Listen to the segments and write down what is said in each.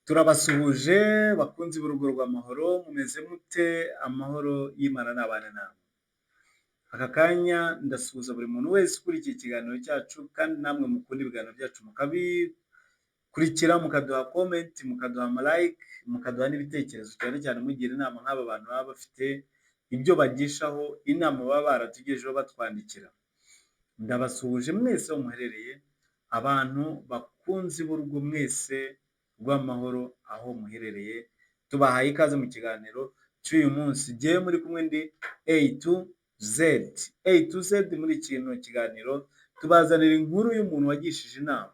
Turabasuhuje bakunzi b'urugo rw'amahoro, mumeze mute? Amahoro y'Imana n'abane namwe. Aka kanya ndasuhuza buri muntu wese ukurikiye ikiganiro cyacu, kandi namwe mukunda ibiganiro byacu mukabikurikira, mukaduha comment, mukaduha ama like, mukaduha n'ibitekerezo, cyane cyane mugira inama nk'aba bantu baba bafite ibyo bagishaho inama, baba baratugejejeho batwandikira. Ndabasuhuje mwese aho muherereye, abantu bakunzi b'urugo mwese rw'amahoro aho muherereye, tubahaye ikaze mu kiganiro cy'uyu munsi. Jyewe muri kumwe ndi A to Z. A to Z. Muri kino kiganiro tubazanira inkuru y'umuntu wagishije inama.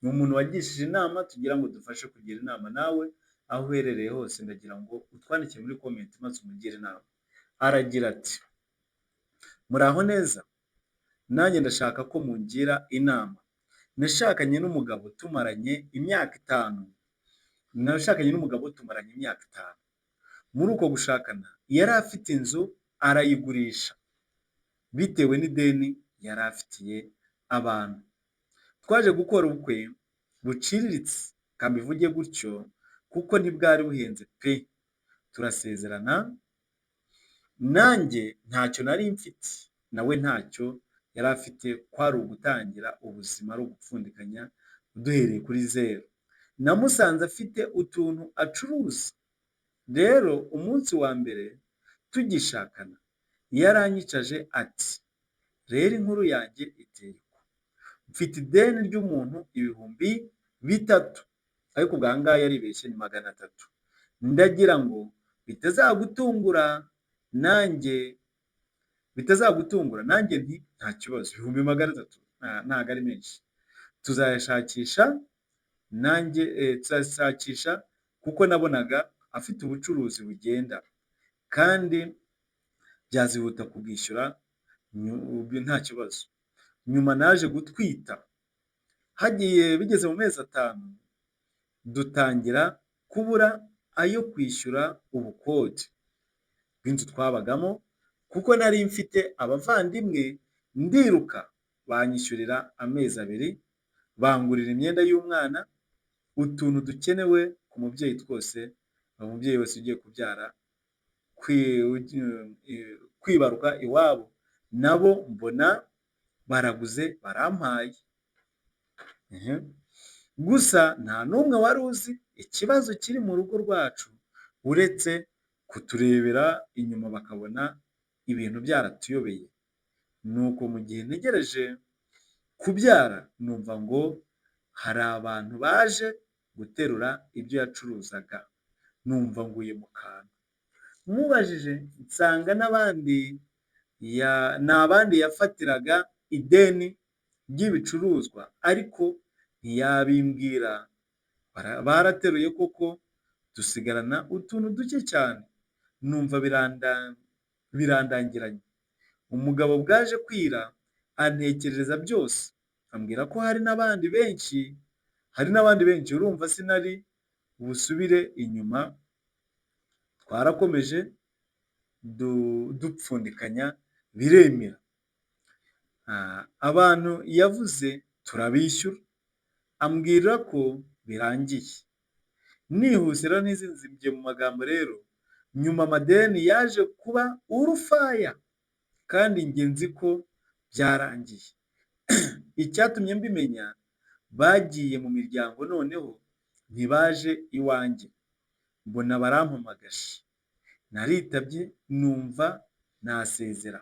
Ni umuntu wagishije inama tugira ngo dufashe kugira inama nawe aho uherereye hose. Ndagira ngo utwandikire muri comment maze umugire inama. Aragira ati: "Muraho neza, nanjye ndashaka ko mungira inama. Nashakanye n'umugabo tumaranye imyaka 5, nashakanye n'umugabo tumaranye imyaka 5. Muri uko gushakana yari afite inzu, arayigurisha bitewe n'ideni yari afitiye abantu. Twaje gukora ubukwe buciriritse, kambivuge gutyo kuko ntibwari buhenze pe. Turasezerana, nanjye ntacyo nari mfite, nawe ntacyo yari afite, kwari ugutangira ubuzima, ari ugupfundikanya duhereye kuri zeru. Namusanze afite utuntu acuruza. Rero umunsi wa mbere tugishakana yaranyicaje ati: 'Rero inkuru yanjye iteye uku, mfite ideni ry'umuntu 3000,' ariko ubwo aha ngaha yaribeshye, ni 300, 'ndagira ngo bitazagutungura nanjye bitazagutungura.' Nanjye nti: 'Nta kibazo, 300,000 ntago ari menshi, tuzayashakisha.' Nanjye tuzashakisha, kuko nabonaga afite ubucuruzi bugenda kandi byazihuta kubwishyura nta kibazo. Nyuma naje gutwita, hagiye bigeze mu mezi 5 dutangira kubura ayo kwishyura ubukode bw'inzu twabagamo, kuko nari mfite abavandimwe, ndiruka banyishyurira amezi 2, bangurira imyenda y'umwana, utuntu dukenewe ku mubyeyi twose, umubyeyi wese ugiye kubyara, kwibaruka iwabo, nabo mbona baraguze barampaye. Gusa nta n'umwe wari uzi ikibazo kiri mu rugo rwacu uretse kuturebera inyuma bakabona ibintu byaratuyobeye. Nuko mu gihe ntegereje kubyara, numva ngo hari abantu baje guterura ibyo yacuruzaga, numva nguye mu kantu. Mubajije nsanga n'abandi ni abandi yafatiraga ideni ry'ibicuruzwa, ariko ntiyabimbwira. Barateruye koko, dusigarana utuntu duke cyane, numva birandangiranye. Umugabo bwaje kwira antekerereza byose, ambwira ko hari n'abandi benshi, hari n'abandi benshi. Urumva sinari busubire inyuma, twarakomeje dupfundikanya biremera. Abantu yavuze turabishyura, ambwira ko birangiye. Nihuse rero, ntizinzibye mu magambo rero, nyuma amadeni yaje kuba urufaya kandi njye nzi ko byarangiye. Icyatumye mbimenya, bagiye mu miryango, noneho ntibaje iwanjye, mbona barampamagaje. Naritabye, numva nasezera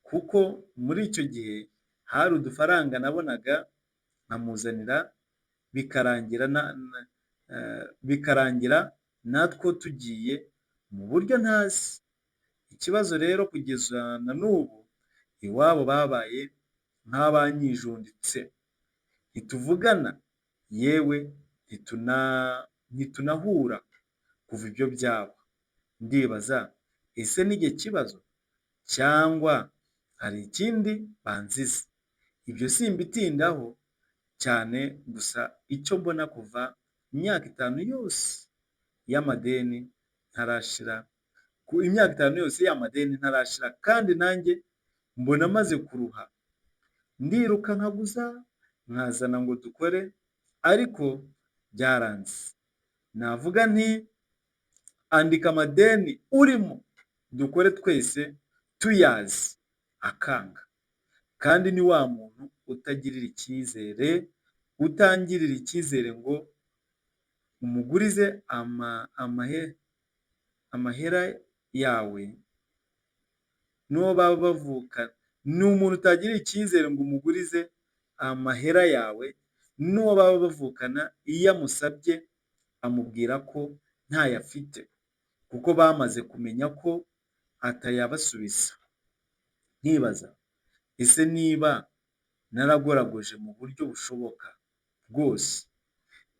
kuko muri icyo gihe hari udufaranga nabonaga nkamuzanira, bikarangira natwo tugiye mu buryo ntazi. Ikibazo rero, kugeza na n'ubu iwabo babaye nk'abanyijunditse, ntituvugana, yewe ntitunahura kuva ibyo byaba. Ndibaza: ese ni jye kibazo cyangwa hari ikindi banziza? Ibyo simbitindaho cyane, gusa icyo mbona, kuva imyaka 5 yose y'amadeni ntarashira, imyaka 5 yose y'amadeni ntarashira, kandi nanjye mbona maze kuruha, ndiruka nkaguza nkazana ngo dukore, ariko byaranze." Navuga nti andika amadeni urimo dukore twese tuyazi, akanga. Kandi ni wa muntu utagirira icyizere, utangirira icyizere ngo umugurize amahera yawe n'uwo baba bavukana. Ni umuntu utagirira icyizere ngo umugurize amahera yawe n'uwo baba bavukana, iyo amusabye amubwira ko ntayo afite kuko bamaze kumenya ko atayabasubiza. Nkibaza ese niba naragoragoje mu buryo bushoboka bwose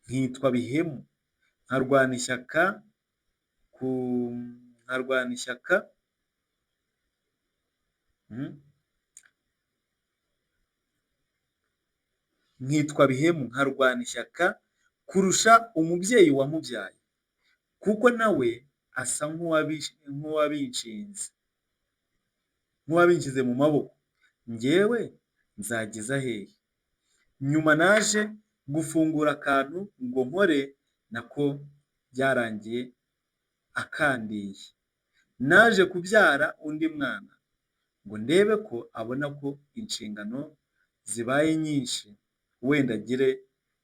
nkitwa Bihemu, nkarwana ishyaka ku nkarwana ishyaka nkitwa Bihemu nkarwana ishyaka kurusha umubyeyi wamubyaye, kuko nawe asa nk'uwabinshinze nk'uwabinshyize mu maboko, njyewe nzageza hehe? Nyuma naje gufungura akantu ngo nkore, nako byarangiye akandiye. Naje kubyara undi mwana ngo ndebe ko abona ko inshingano zibaye nyinshi wenda agire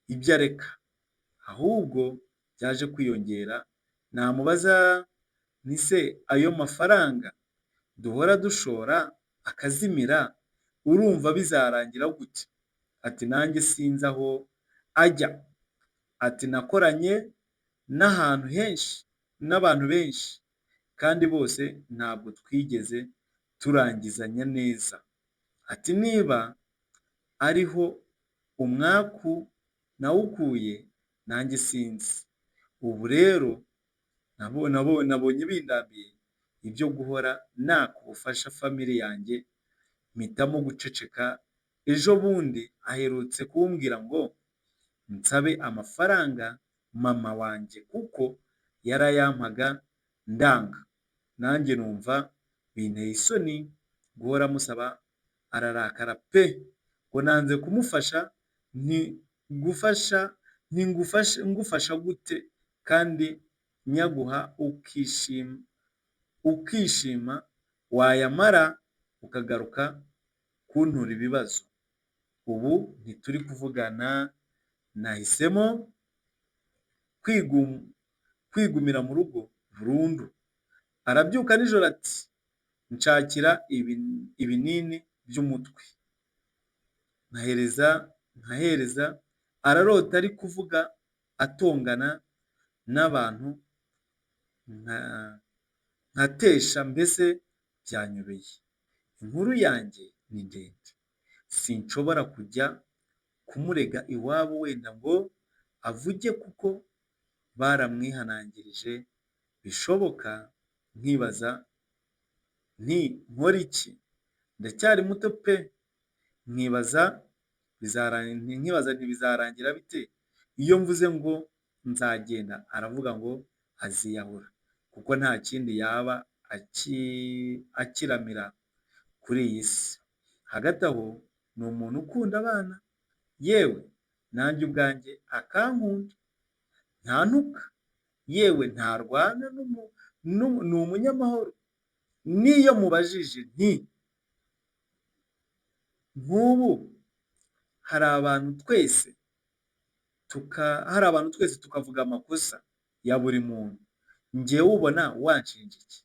ibyo areka, ahubwo byaje kwiyongera, namubaza nti se ayo mafaranga duhora dushora akazimira urumva bizarangira gute? Ati nanjye sinzi aho ajya, ati nakoranye n'ahantu henshi n'abantu benshi kandi bose ntabwo twigeze turangizanya neza, ati niba ariho umwaku nawukuye nanjye sinzi, ubu rero nabonye bindambiye ibyo guhora naka ubufasha family yanjye mpitamo guceceka, ejo bundi aherutse kumbwira ngo nsabe amafaranga mama wanjye kuko yarayampaga ndanga, nanjye numva binteye isoni guhora musaba, ararakara pe! Ngo nanze kumufasha, nti gufasha nti ngufasha gute kandi nyaguha ukishima ukishima wayamara ukagaruka kuntura ibibazo, ubu ntituri kuvugana nahisemo kwigumira mu rugo burundu. Arabyuka nijoro ati nshakira ibinini by'umutwe, nkahereza, ararota ari kuvuga atongana n'abantu nkatesha, mbese byanyobeye. Inkuru yanjye ni ndende, sinshobora kujya kumurega iwabo wenda ngo avuge kuko baramwihanangirije bishoboka, nkibaza nti nkore iki? Ndacyari muto pe! Nkibaza nti bizarangira bite? Iyo mvuze ngo nzagenda aravuga ngo aziyahura kuko nta kindi yaba akiramira kuri iyi si. Hagati aho ni umuntu ukunda abana, yewe nanjye ubwanjye akankunda, ntantuka, yewe ntarwana, ni umunyamahoro. N'iyo mubajije nti nk'ubu hari abantu twese hari abantu twese tukavuga amakosa ya buri muntu, njyewe ubona wanshinja iki?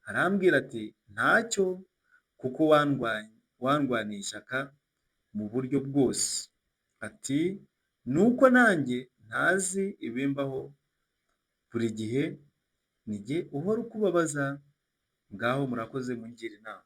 Arambwira ati ntacyo kuko wandwaniye ishyaka mu buryo bwose, ati nuko nanjye ntazi ibimbaho buri gihe ni jye uhora ukubabaza, ngaho murakoze mungire inama.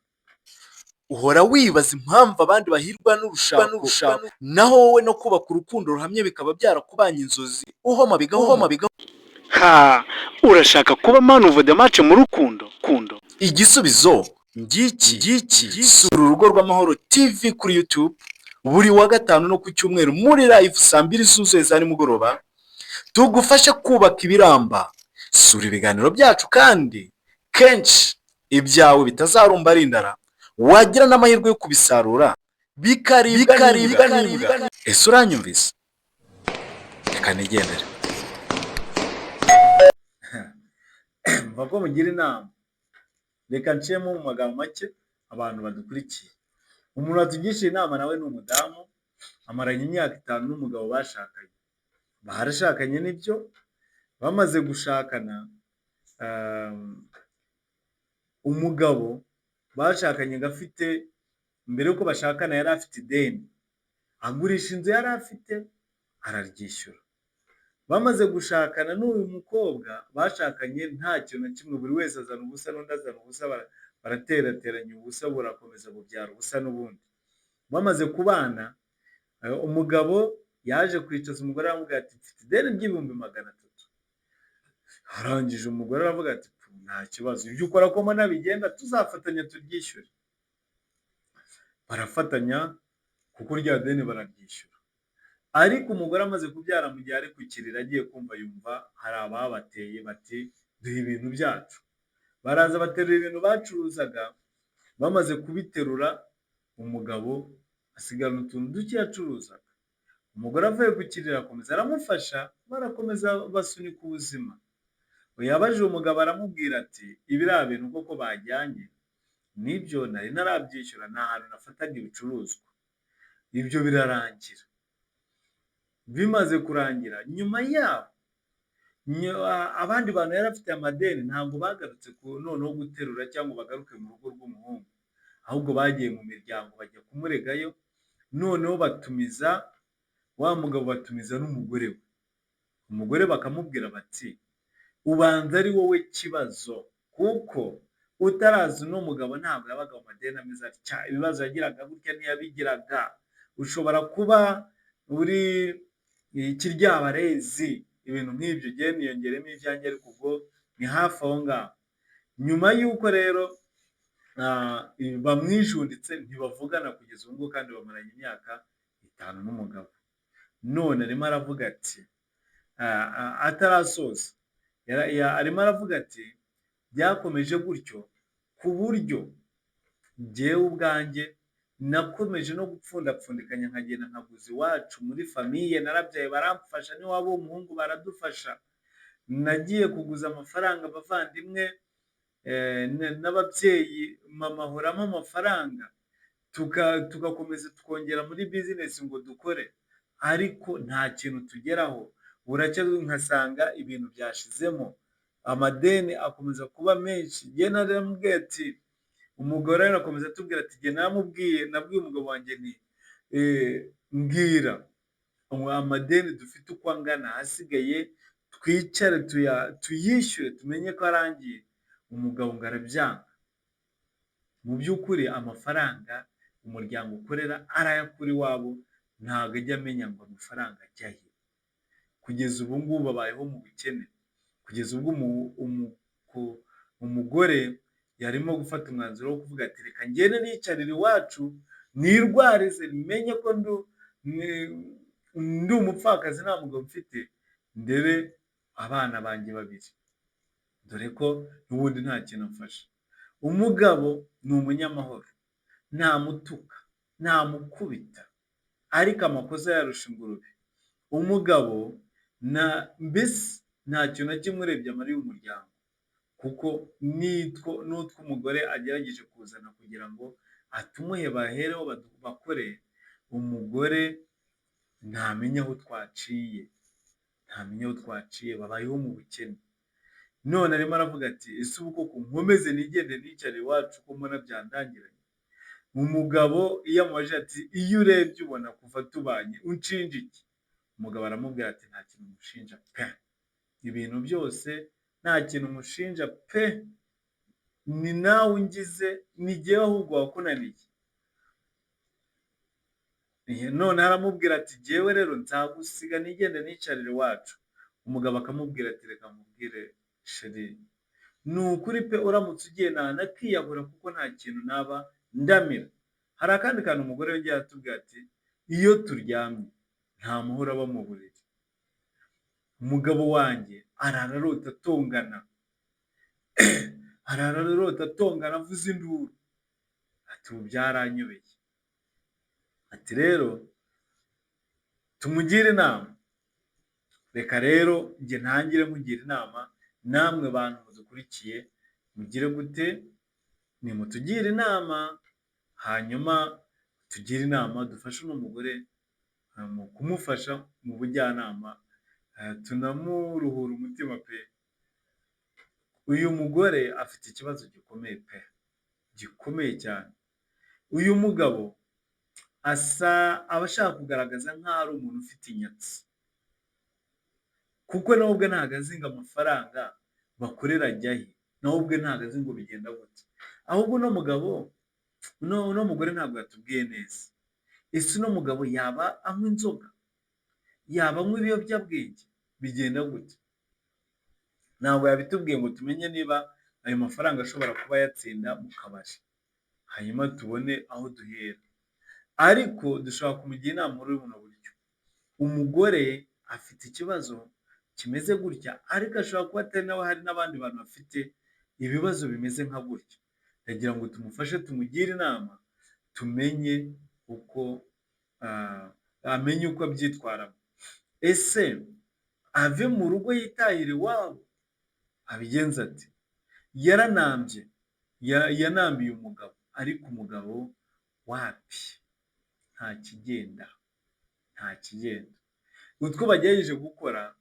Uhora wibaza impamvu abandi bahirwa n'urushako, naho wowe no kubaka urukundo ruhamye bikaba byarakubanye inzozi, uhoma bigahoma bigahoma. Ha, urashaka kuba man of the match mu rukundo kundo? Igisubizo ngiki ngiki. Sura Urugo rw'Amahoro TV kuri YouTube buri wa gatanu no ku cyumweru muri live saa 2 zuzuye za nimugoroba, tugufashe kubaka ibiramba. Sura ibiganiro byacu kandi kenshi ibyawe bitazarumba ari indara, wagira n'amahirwe yo kubisarura bikaribwa n'imbwa. Ese uranyumvise? Reka nigendere. Umva ko mugira inama. Reka nciyemo mu magambo make abantu badukurikiye. Umuntu watugishije inama nawe ni umudamu, amaranye imyaka 5 n'umugabo bashakanye. Barashakanye nibyo, bamaze gushakana, umugabo bashakanye ngo afite, mbere yuko bashakana yari afite ideni, agurisha inzu yari afite araryishyura. Bamaze gushakana n'uyu mukobwa bashakanye nta kintu na kimwe, buri wese azana ubusa n'undi azana ubusa, baraterateranya ubusa burakomeza bubyara ubusa n'ubundi. Bamaze kubana, umugabo yaje kwicaza umugore aramubwira ati mfite ideni ry'ibihumbi 300. Arangije umugore aravuga ati nta kibazo, ibyo ukora ko mbona bigenda tuzafatanya turyishyure. Barafatanya kuko rya deni bararyishyura. Ariko umugore amaze kubyara, mu gihe ari ku kiriri agiye kumva yumva hari ababateye bati duha ibintu byacu. Baraza baterura ibintu bacuruzaga, bamaze kubiterura umugabo asigarana utuntu duke yacuruzaga. Umugore avuye ku kiriri akomeza aramufasha, barakomeza basunika ubuzima. Yabajije umugabo aramubwira ati ibiriya bintu koko bajyanye nibyo nari narabyishyura, nta hantu nafataga ibicuruzwa. Ibyo birarangira. Bimaze kurangira, nyuma yaho abandi bantu yari afite amadeni ntabwo bagarutse noneho guterura cyangwa bagaruke mu rugo rw'umuhungu, ahubwo bagiye mu miryango bajya kumuregayo, noneho batumiza wa mugabo, batumiza n'umugore we. Umugore bakamubwira bati ubanza ari wowe kibazo, kuko utaraza uno mugabo ntabwo yabaga mu madeni ameze atya, ibibazo yagiraga gutya ntiyabigiraga, ushobora kuba uri ikiryabarezi, ibintu nk'ibyo. Njyewe niyongeremo ibyanjye ariko ubwo ni hafi aho ngaho. Nyuma y'uko rero bamwijunditse ntibavugana kugeza ubu ngubu, kandi bamaranye imyaka 5 n'umugabo. None arimo aravuga ati atarasoza, arimo aravuga ati byakomeje gutyo ku buryo njyewe ubwanjye nakomeje no gupfundapfundikanya, nkagenda nkaguza iwacu muri famille, narabyaye baramfasha, n'iwabo w'umuhungu baradufasha. Nagiye kuguza amafaranga abavandimwe n'ababyeyi, mama ahoramo amafaranga, tugakomeza tukongera muri business ngo dukore, ariko nta kintu tugeraho. Buracya nkasanga ibintu byashizemo, amadeni akomeza kuba menshi. Njye naramubwiye ati, umugore arakomeza atubwira ati njye namubwiye, nabwiye umugabo wanjye nti mbwira amadeni dufite uko angana, ahasigaye twicare tuyishyure tumenye ko arangiye. Umugabo ngo arabyanga. Mu by'ukuri amafaranga umuryango ukorera arayakura iwabo, ntabwo ajya amenya ngo amafaranga ajya he. Kugeza ubu ngubu babayeho mu bukene, kugeza ubwo umugore yarimo gufata umwanzuro wo kuvuga ati reka ngende niyicarire iwacu, nirwarize, menye ko ndi umupfakazi nta mugabo mfite, ndere abana banjye babiri, dore ko n'ubundi nta kintu amfasha. Umugabo ni umunyamahoro, ntamutuka, ntamukubita, ariko amakosa yarusha ingurube. Umugabo mbese nta kintu na kimwe urebye amariye umuryango, kuko n'utwo umugore agerageje kuzana kugira ngo atumuhe bahereho bakore, umugore ntamenya aho twaciye, ntamenya aho twaciye, babayeho mu bukene. None arimo aravuga ati ese ubu koko nkomeze nigende nicare iwacu ko mbona byandangiranye? Umugabo iyo amubajije ati iyo urebye ubona kuva tubanye unshinja iki? Umugabo aramubwira ati nta kintu mushinja pe, ibintu byose nta kintu mushinja pe, ni nawe ungize, ni jyewe ahubwo wakunaniye. None aramubwira ati jyewe rero nzagusiga nigende nicarire iwacu. Umugabo akamubwira ati reka nkubwire chérie, ni ukuri pe, uramutse ugiye nanakiyahura kuko nta kintu naba ndamira. Hari akandi kantu umugore yongeye aratubwira ati iyo turyamye nta mahoro aba mu buriri. Umugabo wanjye arara arota atongana, arara arota atongana avuza induru, ati ubu byaranyobeye. Ati rero tumugire inama, reka rero njye ntangire mugira inama. Namwe bantu mudukurikiye mugire gute? Nimutugire inama, hanyuma tugire inama dufashe uno mugore mu kumufasha mu bujyanama, tunamuruhura umutima pe. Uyu mugore afite ikibazo gikomeye pe, gikomeye cyane. Uyu mugabo asa aba ashaka kugaragaza nk'aho ari umuntu ufite inyatsi, kuko nawe ubwe ntabwo azi ngo amafaranga bakorera ajya he, nawe ubwe ntabwo azi ngo bigenda gute. Ahubwo uno mugabo, uno mugore ntabwo yatubwiye neza. Ese uno mugabo yaba anywa inzoga? Yaba anywa ibiyobyabwenge? Bigenda gute? Ntabwo yabitubwiye ngo tumenye niba ayo mafaranga ashobora kuba ayatsinda mu kabari, hanyuma tubone aho duhera. Ariko dushobora kumugira inama muri buno buryo. Umugore afite ikibazo kimeze gutya, ariko ashobora kuba atari nawe, hari n'abandi bantu bafite ibibazo bimeze nka gutya. Ndagira ngo tumufashe tumugire inama, tumenye uko amenye uko abyitwaramo. Ese ave mu rugo yitahire iwabo? Abigenze ate? Yaranambye, yanambiye umugabo, ariko umugabo wapi, nta kigenda, nta kigenda. Utwo bagerageje gukora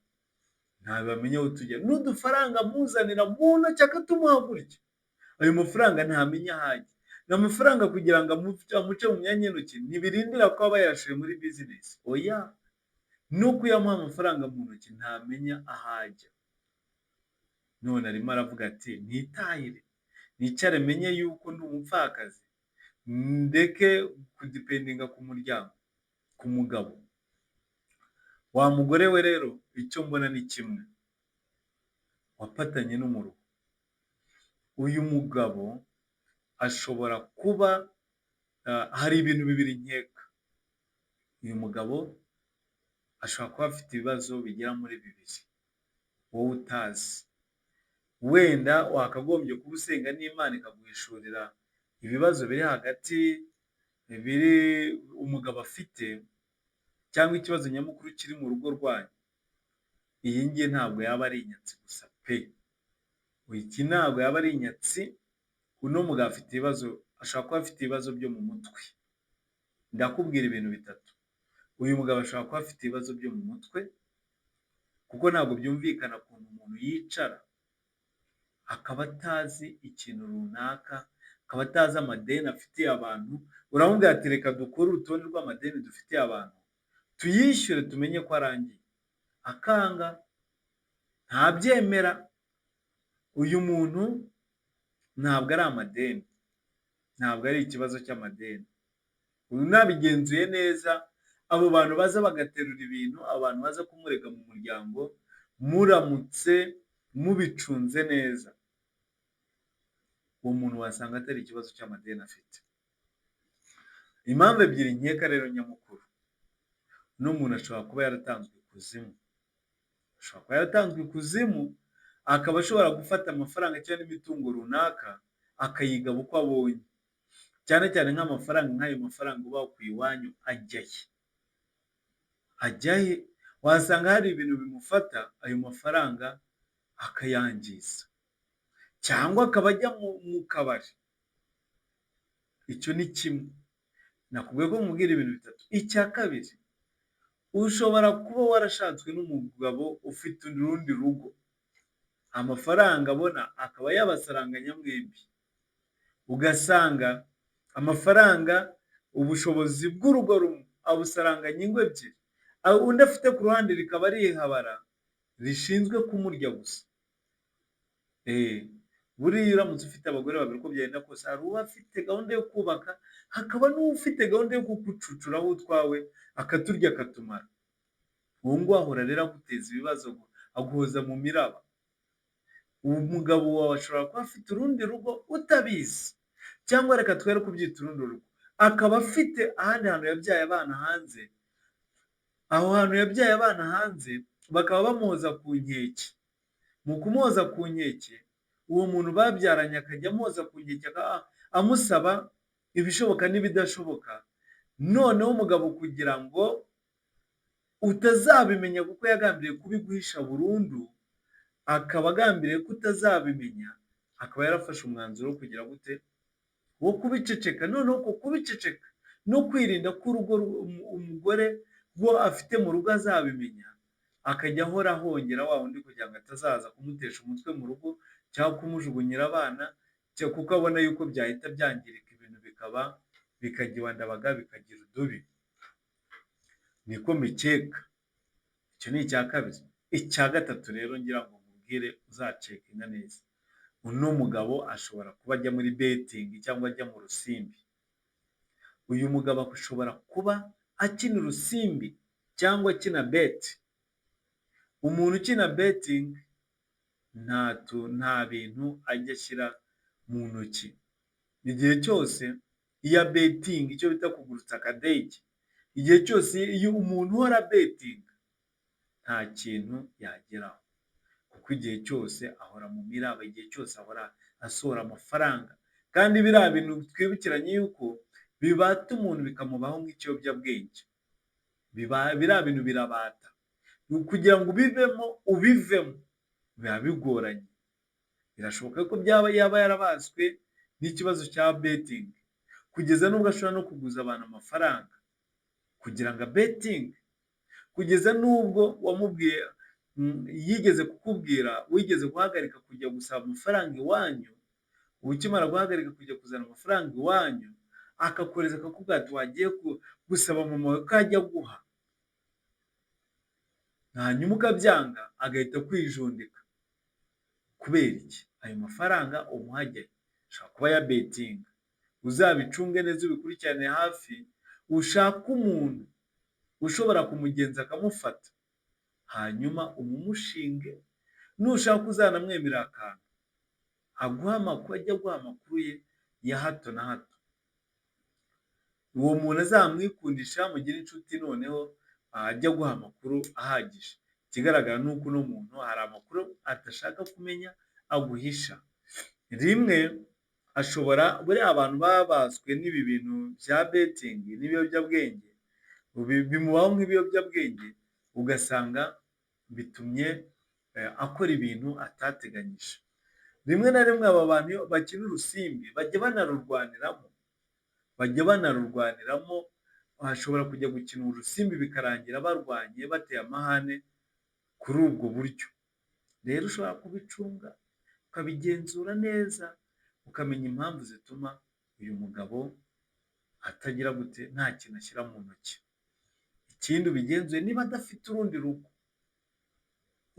ntabwo bamenya aho tujya, n'udufaranga amuzanira mu ntoki akatumuha gutya, ayo mafaranga ntamenya aho ajya. Ni amafaranga kugira ngo amuce mu myanya y'intoki, ntibirindira ko aba yayashoye muri business, oya, nuko iyo amuha amafaranga mu ntoki ntamenya aho ajya. None arimo aravuga ati nitahire, nicare menye yuko ndi umupfakazi, ndeke kudependinga ku muryango, ku mugabo. Wa mugore we rero icyo mbona ni kimwe, wapatanye n'umuruho. Uyu mugabo ashobora kuba, hari ibintu bibiri nkeka. Uyu mugabo ashobora kuba afite ibibazo bigera muri bibiri wowe utazi. Wenda wakagombye kuba usenga n'Imana ikaguhishurira ibibazo biri hagati, biri umugabo afite, cyangwa ikibazo nyamukuru kiri mu rugo rwanyu. Iyi ngiyi ntabwo yaba ari inyatsi gusa pe! Iki ntabwo yaba ari inyatsi, uno mugabo afite ibibazo, ashobora kuba afite ibibazo byo mu mutwe. Ndakubwira ibintu bitatu. Uyu mugabo ashobora kuba afite ibibazo byo mu mutwe, kuko ntabwo byumvikana ukuntu umuntu yicara akaba atazi ikintu runaka, akaba atazi amadeni afitiye abantu. Uramubwira ati reka dukore urutonde rw'amadeni dufitiye abantu, tuyishyure tumenye ko arangiye, akanga, ntabyemera. Uyu muntu ntabwo ari amadeni, ntabwo ari ikibazo cy'amadeni. Unabigenzuye neza, abo bantu baza bagaterura ibintu, abantu baza kumurega mu muryango, muramutse mubicunze neza, uwo muntu wasanga atari ikibazo cy'amadeni afite. Impamvu ebyiri nkeka rero nyamukuru, uno muntu ashobora kuba yaratanzwe ikuzimu, ashobora kuba yaratanzwe ikuzimu, akaba ashobora gufata amafaranga cyangwa n'imitungo runaka akayigaba uko abonye, cyane cyane nk'amafaranga, nk'ayo mafaranga uba wakuye iwanyu ajya he? Ajya he? Wasanga hari ibintu bimufata ayo mafaranga akayangiza, cyangwa akaba ajya mu kabari. Icyo ni kimwe. Nakubwiye ko nkubwira ibintu bitatu. Icya kabiri, ushobora kuba warashatswe n'umugabo ufite urundi rugo, amafaranga abona akaba yabasaranganya mwembi, ugasanga amafaranga, ubushobozi bw'urugo rumwe abusaranganya ingo ebyiri, undi afite ku ruhande rikaba ari ihabara rishinzwe kumurya gusa. Buriya uramutse ufite abagore babiri uko byagenda kose, hari uba afite gahunda yo kubaka, hakaba n'ufite gahunda yo kugucucuraho utwawe akaturya akatumara. Uwo nguwo ahora rero aguteza ibibazo, aguhoza mu miraba. Umugabo wawe ashobora kuba afite urundi rugo utabizi, cyangwa reka twere kubyita urundi rugo, akaba afite ahandi hantu yabyaye abana hanze, aho hantu yabyaye abana hanze bakaba bamuhoza ku nkeke. Mu kumuhoza ku nkeke, uwo muntu babyaranye akajya amuhoza ku nkeke amusaba ibishoboka n'ibidashoboka, noneho umugabo kugira ngo utazabimenya kuko yagambiriye kubiguhisha burundu, Akaba agambiriye ko utazabimenya, akaba yarafashe umwanzuro wo kugira gute? Wo kubiceceka. Noneho uko kubiceceka no kwirinda ko urugo umugore wo afite mu rugo azabimenya, akajya ahora ahongera wa wundi kugira ngo atazaza kumutesha umutwe mu rugo cyangwa kumujugunyira abana, kuko abona yuko byahita byangirika ibintu bikaba bikajya iwa Ndabaga bikagira udubi. Niko mbikeka. Icyo ni icya kabiri. Icya gatatu rero ngira ngo nkubwire uzacekinga neza, uno mugabo ashobora kuba ajya muri betting cyangwa ajya mu rusimbi. Uyu mugabo ashobora kuba akina urusimbi cyangwa akina bet. Umuntu ukina betting nta bintu ajya ashyira mu ntoki. Igihe cyose iyo abetinga, icyo bita kugurutsa akadege, igihe cyose iyo umuntu uhora abetinga nta kintu yageraho, kuko igihe cyose ahora mu miraba, igihe cyose ahora asohora amafaranga. Kandi biriya bintu twibukiranye yuko bibata umuntu bikamubaho nk'ikiyobyabwenge. Biriya bintu birabata, kugira ngo ubivemo ubivemo biba bigoranye. Birashoboka ko byaba yaba yarabaswe n'ikibazo cya betting, kugeza n'ubwo ashobora no kuguza abantu amafaranga kugira ngo abetinge, kugeza n'ubwo wamubwiye, yigeze kukubwira, wigeze guhagarika kujya gusaba amafaranga iwanyu, ukimara guhagarika kujya kuzana amafaranga iwanyu, akakohereza akakubwira ati wagiye gusaba mama wawe ko ajya aguha, hanyuma ukabyanga agahita akwijundika. Kubera iki? Ayo mafaranga umuha ajyahe? Ashobora kuba ayabetinga. Uzabicunge neza, ubikurikirane hafi, ushake umuntu ushobora kumugenza akamufata, hanyuma umumushinge. Nushaka uzanamwemerera akantu aguhe amakuru, ajye aguha amakuru ye ya hato na hato. Uwo muntu azamwikundisha, mugire inshuti, noneho ajye aguha amakuru ahagije. Ikigaragara ni uko uno muntu hari amakuru adashaka kumenya, aguhisha. Rimwe ashobora, buriya abantu babaswe n'ibi bintu bya betting n'ibiyobyabwenge, bimubaho nk'ibiyobyabwenge, ugasanga bitumye akora ibintu atateganyije. Rimwe na rimwe aba bantu iyo bakina urusimbi bajya banarurwaniramo, bajya banarurwaniramo. Bashobora kujya gukina urusimbi bikarangira barwanye, bateye amahane kuri ubwo buryo. Rero ushobora kubicunga, ukabigenzura neza, ukamenya impamvu zituma uyu mugabo atagira gute, nta kintu ashyira mu ntoki. Ikindi, ubigenzure niba adafite urundi rugo,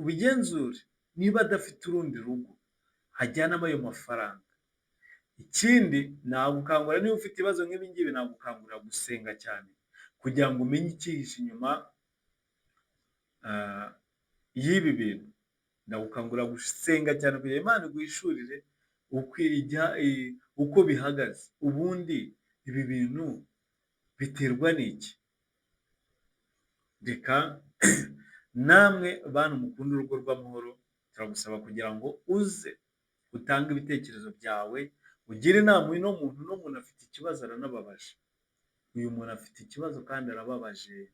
ubigenzure niba adafite urundi rugo ajyanamo ayo mafaranga. Ikindi nagukangurira, niba ufite ibibazo nk'ibi ngibi, nagukangurira gusenga cyane kugira ngo umenye icyihishe inyuma y'ibi bintu. Ndagukangurira gusenga cyane kugira ngo Imana iguhishurire uko bihagaze. Ubundi ibi bintu biterwa n'iki? Reka namwe bantu mukunda Urugo rw'Amahoro, turagusaba kugira ngo uze utange ibitekerezo byawe, ugire inama uno muntu. Uno muntu afite ikibazo, aranababaje. Uyu muntu afite ikibazo kandi arababaje.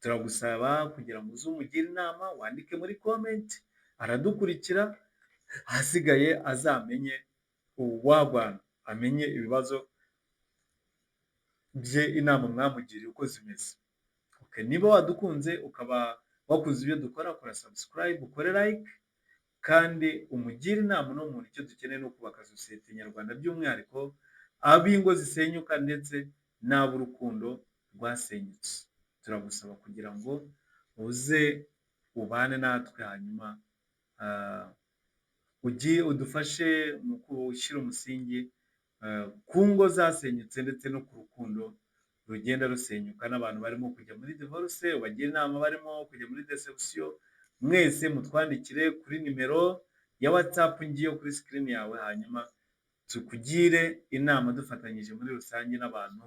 Turagusaba kugira ngo uze umugire inama, wandike muri comment, aradukurikira, ahasigaye azamenye uwagwana, amenye ibibazo bye, inama mwamugiriye uko zimeze. Niba wadukunze, ukaba wakunze ibyo dukora, kora subscribe, ukore like, kandi umugire inama uno muntu. Icyo dukeneye ni ukubaka sosiyete nyarwanda, by'umwihariko ab'ingo zisenyuka ndetse n'ab'urukundo rwasenyutse. Turagusaba kugira ngo uze ubane natwe, hanyuma ugiye udufashe mu gushyira umusingi ku ngo zasenyutse ndetse no ku rukundo rugenda rusenyuka, n'abantu barimo kujya muri divorce bagira inama, barimo kujya muri deception. Mwese mutwandikire kuri nimero ya WhatsApp ngiyo kuri screen yawe, hanyuma tukugire inama dufatanyije muri rusange n'abantu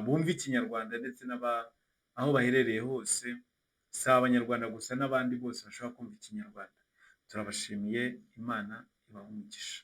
bumva Ikinyarwanda ndetse n'aba aho baherereye hose, si Abanyarwanda gusa, n'abandi bose bashobora kumva Ikinyarwanda. Turabashimiye, Imana ibahe umugisha.